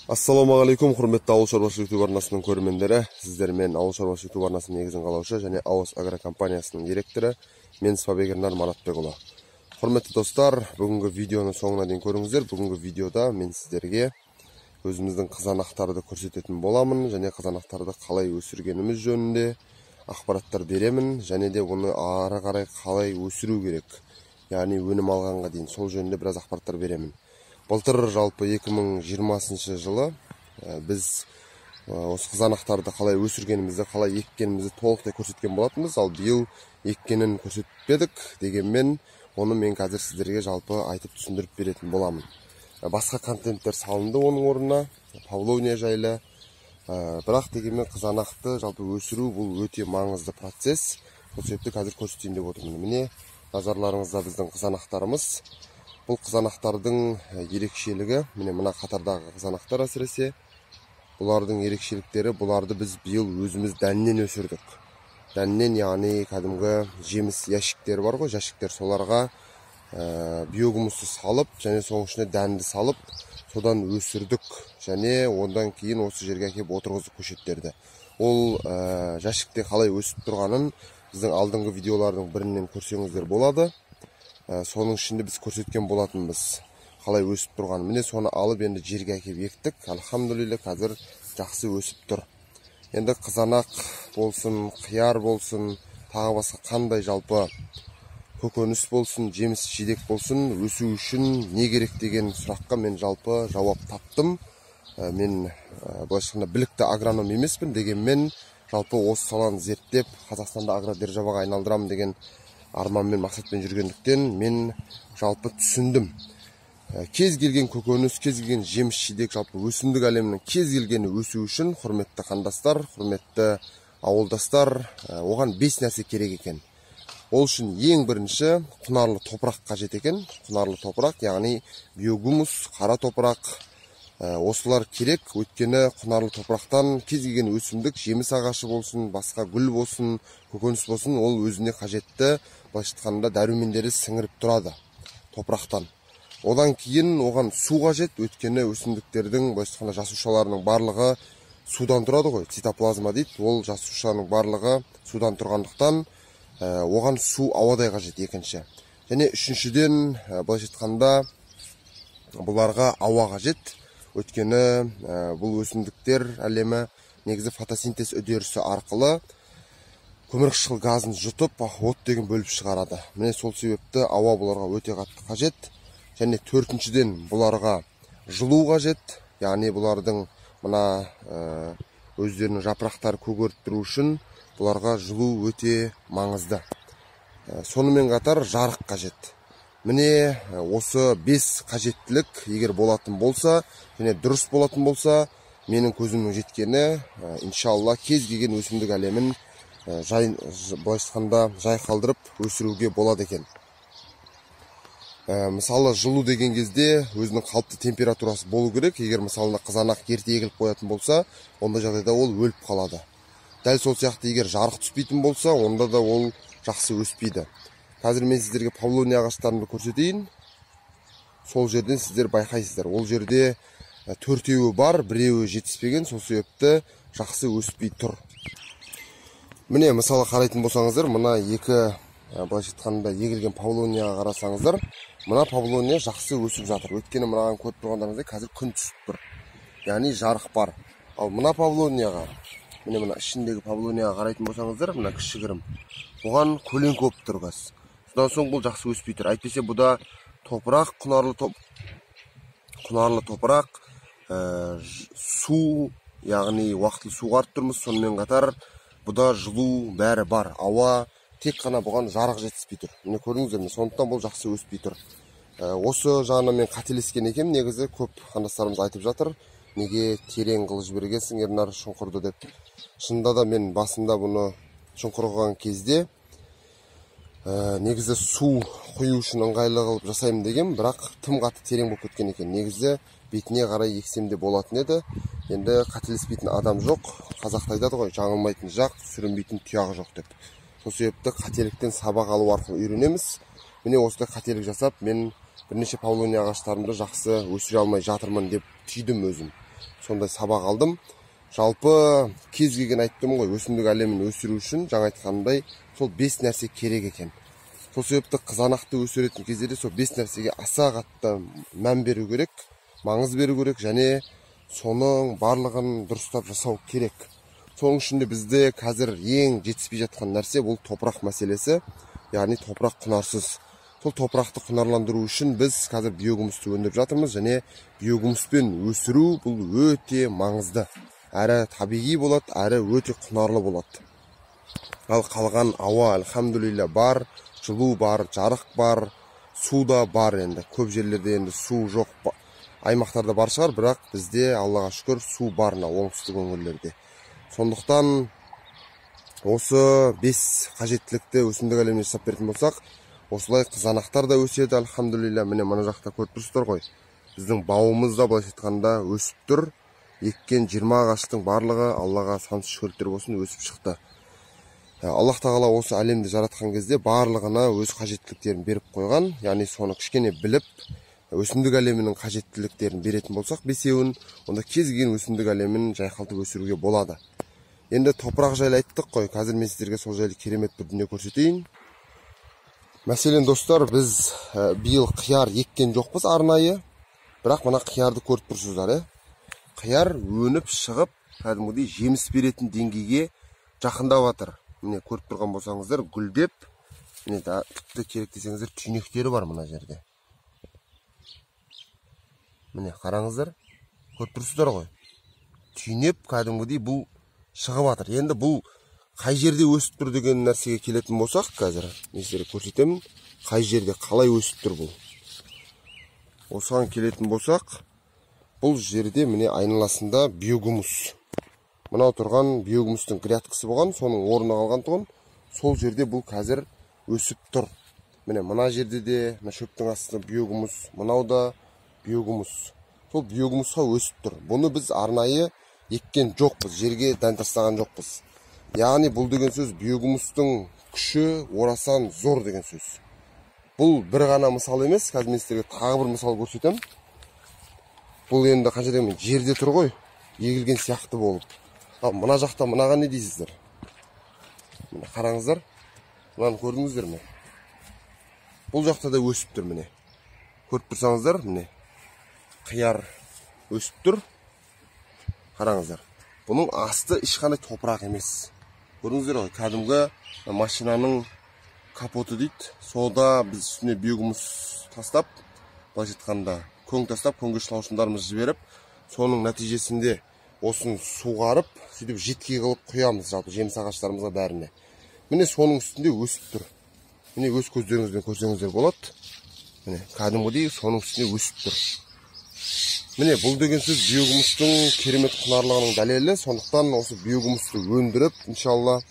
Ассалаумағалейкум, құрметті ауыл шаруашылық YouTube арнасының көрермендері. Сіздермен ауыл шаруашылық YouTube арнасының негізін қалаушы және Ауыз агрокомпаниясының директоры мен Спабек Ернар Маратбекұлы. Құрметті достар, бүгінгі видеоны соңына дейін көріңіздер. Бүгінгі видеода мен сіздерге өзіміздің қызанақтарды көрсететін боламын және қызанақтарды қалай өсіргеніміз жөнінде ақпараттар беремін және де оны ары қарай қалай өсіру керек, яғни өнім алғанға дейін сол жөнінде біраз ақпараттар беремін. Былтыр жалпы 2020 жылы біз осы қызанақтарды қалай өсіргенімізді, қалай еккенімізді толықтай көрсеткен болатынбыз. Ал биыл еккенін көрсетпедік, дегенмен оны мен қазір сіздерге жалпы айтып түсіндіріп беретін боламын. Басқа контенттер салынды оның орнына, павловния жайлы. Бірақ дегенмен қызанақты жалпы өсіру бұл өте маңызды процесс. Сол себепті қазір көрсетейін деп отырмын. Міне назарларыңызда біздің қызанақтарымыз. Бұл қызанақтардың ерекшелігі, міне мына қатардағы қызанақтар әсіресе, бұлардың ерекшеліктері, бұларды біз биыл өзіміз дәннен өсірдік. Дәннен, яғни кәдімгі жеміс ящиктері бар ғой, жәшіктер, соларға биогумусты салып, және соның ішіне дәнді салып, содан өсірдік. Және одан кейін осы жерге әкеліп отырғыздық көшеттерді. Ол жәшікте қалай өсіп тұрғанын біздің алдыңғы видеолардың бірінен көрсеңіздер болады. Соның ішінде біз көрсеткен болатынбыз қалай өсіп тұрғанын. Міне соны алып енді жерге әкеліп ектік. Альхамдулилля, қазір жақсы өсіп тұр. Енді қызанақ болсын, қияр болсын, тағы басқа қандай жалпы көкөніс болсын, жеміс жидек болсын, өсу үшін не керек деген сұраққа мен жалпы жауап таптым. Мен былайша айтқанда білікті агроном емеспін, дегенмен жалпы осы саланы зерттеп Қазақстанда агродержаваға айналдырамын деген арманмен, мақсатпен жүргендіктен мен жалпы түсіндім. Кез келген көкөніс, кез келген жеміс жидек, жалпы өсімдік әлемінің кез келгені өсу үшін, құрметті қандастар, құрметті ауылдастар, оған 5 нәрсе керек екен. Ол үшін ең бірінші құнарлы топырақ қажет екен. Құнарлы топырақ, яғни биогумус, қара топырақ, осылар керек. Өйткені құнарлы топырақтан кез келген өсімдік, жеміс ағашы болсын, басқа гүл болсын, көкөніс болсын, ол өзіне қажетті, былайша айтқанда, дәрумендері сіңіріп тұрады топырақтан. Одан кейін оған су қажет, өйткені өсімдіктердің, былайша айтқанда, жасушаларының барлығы судан тұрады ғой, цитоплазма дейді. Ол жасушаның барлығы судан тұрғандықтан, оған су ауадай қажет екінші. Және үшіншіден, былайша айтқанда, бұларға ауа қажет. Өйткені бұл өсімдіктер әлемі негізі фотосинтез үдерісі арқылы көмірқышқыл газын жұтып, оттегін бөліп шығарады. Міне сол себепті ауа бұларға өте қатты қажет. Және төртіншіден бұларға жылу қажет, яғни бұлардың мына өздерінің жапырақтары көгеріп тұру үшін бұларға жылу өте маңызды. Сонымен қатар жарық қажет. Міне осы 5 қажеттілік егер болатын болса, және дұрыс болатын болса, менің көзімнің жеткені, иншалла кез келген өсімдік әлемін жай, былайша айтқанда, жай қалдырып өсіруге болады екен. Мысалы, жылу деген кезде өзінің қалыпты температурасы болу керек. Егер мысалы қызанақ ерте егіліп қоятын болса, ондай жағдайда ол өліп қалады. Дәл сол сияқты егер жарық түспейтін болса, онда да ол жақсы өспейді. Қазір мен сіздерге павлония ағаштарымды көрсетейін. Сол жерден сіздер байқайсыздар. Ол жерде төртеуі бар, біреуі жетіспеген, сол себепті жақсы өспей тұр. Міне, мысалы қарайтын болсаңыздар, мына екі, былайша айтқанда, егілген павлонияға қарасаңыздар, мына павлония жақсы өсіп жатыр. Өйткені мынаған көріп тұрғандарыңыздай қазір күн түсіп тұр. Яғни жарық бар. Ал мына павлонияға, міне мына ішіндегі павлонияға қарайтын болсаңыздар, мына кішігірім, оған көлеңке болып тұр қазір. Содан соң бұл жақсы өспей тұр. Әйтпесе бұда топырақ, құнарлы топырақ, су, яғни уақытылы суғарып тұрмыз. Сонымен қатар бұда жылу бәрі бар, ауа, тек қана бұған жарық жетіспей тұр. Міне көрдіңіздер ме? Сондықтан бұл жақсы өспей тұр. Осы жағынан мен қателескен екенмін. Негізі көп қандастарымыз айтып жатыр, неге терең қылып жібергенсің Ернар шұңқырды деп. Шынында да мен басында бұны шұңқыр қылған кезде негізі су құю үшін ыңғайлы қылып жасаймын деген, бірақ тым қатты терең болып кеткен екен. Негізі бетіне қарай ексем де болатын еді. Енді қателеспейтін адам жоқ. Қазақта айтады ғой, жаңылмайтын жақ, сүрінбейтін тұяғы жоқ деп. Сол себепті қателіктен сабақ алу арқылы үйренеміз. Міне осындай қателік жасап, мен бірнеше павлония ағаштарымды жақсы өсіре алмай жатырмын деп түйдім өзім. Сондай сабақ алдым. Жалпы кез келген айттым ғой, өсімдік әлемін өсіру үшін жаңа айтқанымдай сол 5 нәрсе керек екен. Сол себепті қызанақты өсіретін кезде де сол 5 нәрсеге аса қатты мән беру керек, маңыз беру керек және соның барлығын дұрыстап жасау керек. Соның ішінде бізде қазір ең жетіспей жатқан нәрсе бұл топырақ мәселесі, яғни топырақ құнарсыз. Сол топырақты құнарландыру үшін біз қазір биогумусты өндіріп жатырмыз және биогумуспен өсіру бұл өте маңызды. Әрі табиғи болады, әрі өте құнарлы болады. Ал қалған ауа альхамдулилля бар, жылу бар, жарық бар, су да бар енді. Көп жерлерде енді су жоқ аймақтарда бар шығар, бірақ бізде Аллаға шүкір су бар мына оңтүстік өңірлерде. Сондықтан осы 5 қажеттілікті өсімдік әлеміне жасап беретін болсақ, осылай қызанақтар да өседі, альхамдулилля. Міне мына жақта көріп тұрсыздар ғой. Біздің бауымыз да былайша айтқанда өсіп тұр. Еккен 20 ағаштың барлығы Аллаға сансыз шүкірліктер болсын өсіп шықты. Аллах тағала осы әлемді жаратқан кезде барлығына өз қажеттіліктерін беріп қойған. Яғни соны кішкене біліп, өсімдік әлемінің қажеттіліктерін беретін болсақ бесеуін, онда кез келген өсімдік әлемін жайқалтып өсіруге болады. Енді топырақ жайлы айттық қой. Қазір мен сіздерге сол жайлы керемет бір дүние көрсетейін. Мәселен достар, біз биыл қияр еккен жоқпыз арнайы, бірақ мына қиярды көріп тұрсыздар, Қияр өніп шығып, кәдімгідей жеміс беретін деңгейге жақындап жатыр. Міне көріп тұрған болсаңыздар, гүлдеп, міне тіпті керек десеңіздер түйнектері бар мына жерде. Міне қараңыздар, көріп тұрсыздар ғой. Түйнеп кәдімгідей бұл шығып жатыр. Енді бұл қай жерде өсіп тұр деген нәрсеге келетін болсақ, қазір мен сіздерге көрсетемін, қай жерде қалай өсіп тұр бұл. Осыған келетін болсақ, бұл жерде міне айналасында биогумус. Мынау тұрған биогумустың грядкасы болған, соның орны қалған тұғын. Сол жерде бұл қазір өсіп тұр. Міне мына жерде де, мына шөптің астында биогумус, мынау да биогумус. Сол биогумусқа өсіп тұр. Бұны біз арнайы еккен жоқпыз, жерге дән тастаған жоқпыз. Яғни бұл деген сөз биогумустың күші орасан зор деген сөз. Бұл бір ғана мысал емес, қазір мен сіздерге тағы бір мысал көрсетемін. Бұл енді қанша дегенмен жерде тұр ғой, егілген сияқты болып. Ал мына жақта мынаған не дейсіздер? Міне қараңыздар, мынаны көрдіңіздер ме? Бұл жақта да өсіп тұр міне. Көріп тұрсаңыздар, міне қияр өсіп тұр. Қараңыздар. Бұның асты ешқандай топырақ емес. Көрдіңіздер ғой, кәдімгі машинаның капоты дейді. Сонда біз үстіне биогумус тастап, былайша айтқанда көң тастап, көңге шылаушындарымызды жіберіп, соның нәтижесінде осын суғарып, сөйтіп жетке қылып құямыз жалпы жеміс ағаштарымызға бәріне. Міне соның үстінде өсіп тұр. Міне өз көздеріңізбен көрсеңіздер болады. Міне кәдімгідей соның үстінде өсіп тұр. Міне бұл деген сөз биогумустың керемет құнарлығының дәлелі. Сондықтан осы биогумусты өндіріп, иншалла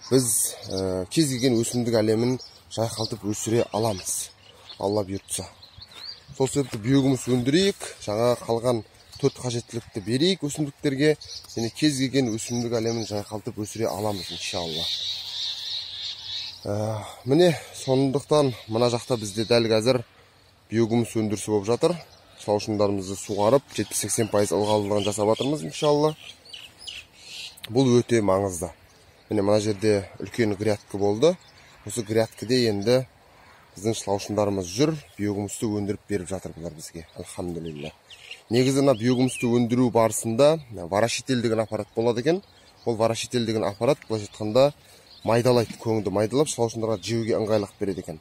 біз кез келген өсімдік әлемін жайқалтып өсіре аламыз. Алла бұйыртса. Сол себепті биогумус өндірейік, жаңа қалған 4 қажеттілікті берейік өсімдіктерге, және кез келген өсімдік әлемін жайқалтып өсіре аламыз иншалла. Міне сондықтан мына жақта бізде дәл қазір биогумус өндірісі болып жатыр. Шылаушындарымызды суғарып, 70-80% ылғалдылығын жасап жатырмыз иншалла. Бұл өте маңызды. Міне мына жерде үлкен грядка болды. Осы грядкіде енді біздің шылаушындарымыз жүр, биогумусты өндіріп беріп жатыр бұлар бізге. Альхамдулилля. Негізі мына биогумусты өндіру барысында ворошитель деген аппарат болады екен. Ол ворошитель деген аппарат былайша айтқанда майдалайды, көңді майдалап шылаушындарға жеуге ыңғайлық береді екен.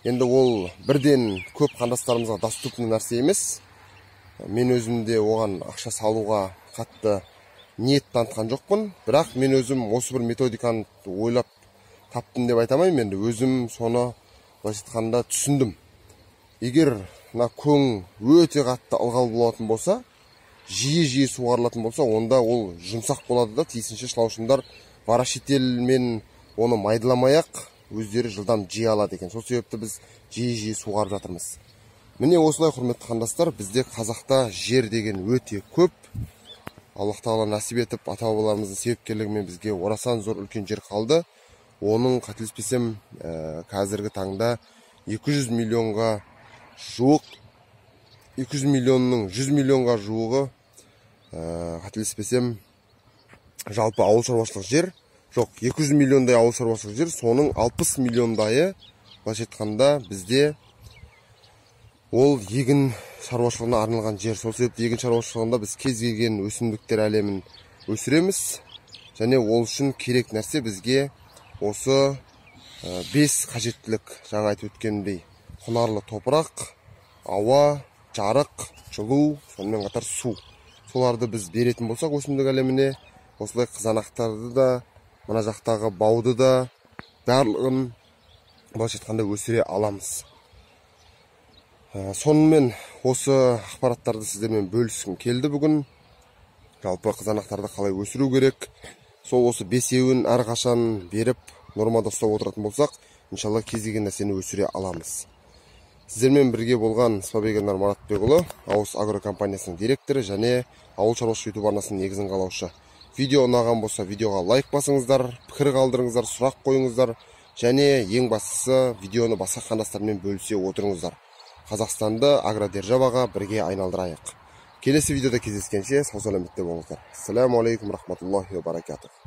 Енді ол бірден көп қандастарымызға доступный нәрсе емес. Мен өзім де оған ақша салуға қатты ниет танытқан жоқпын. Бірақ мен өзім осы бір методиканы ойлап таптым деп айта алмаймын. Енді өзім соны былайша айтқанда түсіндім. Егер мына көң өте қатты ылғал болатын болса, жиі-жиі суғарылатын болса, онда ол жұмсақ болады да, тиісінше шылаушындар ворошительмен оны майдаламай-ақ өздері жылдам жей алады екен. Сол себепті біз жиі-жиі суғарып жатырмыз. Міне осылай, құрметті қандастар, бізде қазақта жер деген өте көп. Аллах тағала нәсіп етіп, ата-бабаларымыздың себепкерлігімен бізге орасан зор үлкен жер қалды. Оның қателеспесем, қазіргі таңда 200 миллионға жуық, 200 миллионның 100 миллионға жуығы Қателеспесем, жалпы ауыл шаруашылық жер, жоқ, 200 миллиондай ауыл шаруашылық жер, соның 60 миллиондайы, былайша айтқанда, бізде ол егін шаруашылығына арналған жер. Сол себепті егін шаруашылығында біз кез келген өсімдіктер әлемін өсіреміз. Және ол үшін керек нәрсе бізге осы 5 қажеттілік, жаңа айтып өткенімдей, құнарлы топырақ, ауа, жарық, жылу, сонымен қатар су. Соларды біз беретін болсақ өсімдік әлеміне, осылай қызанақтарды да, мына жақтағы бауды да, барлығын былайша айтқанда өсіре аламыз. Сонымен осы ақпараттарды сіздермен бөліскім келді бүгін. Жалпы қызанақтарды қалай өсіру керек, сол осы бесеуін әрқашан беріп нормада ұстап отыратын болсақ, иншалла кез келген нәрсені өсіре аламыз. Сіздермен бірге болған Спабек Маратбекұлы, Ауыз Агро компаниясының директоры және ауыл шаруашылық YouTube арнасының негізін қалаушы. Видео ұнаған болса, видеоға лайк басыңыздар, пікір қалдырыңыздар, сұрақ қойыңыздар және ең бастысы видеоны басқа қандастармен бөлісе отырыңыздар. Қазақстанды агродержаваға бірге айналдырайық. Келесі видеода кездескенше сау саламатта болыңыздар. Ассаламу алейкум рахматуллахи ва баракатух.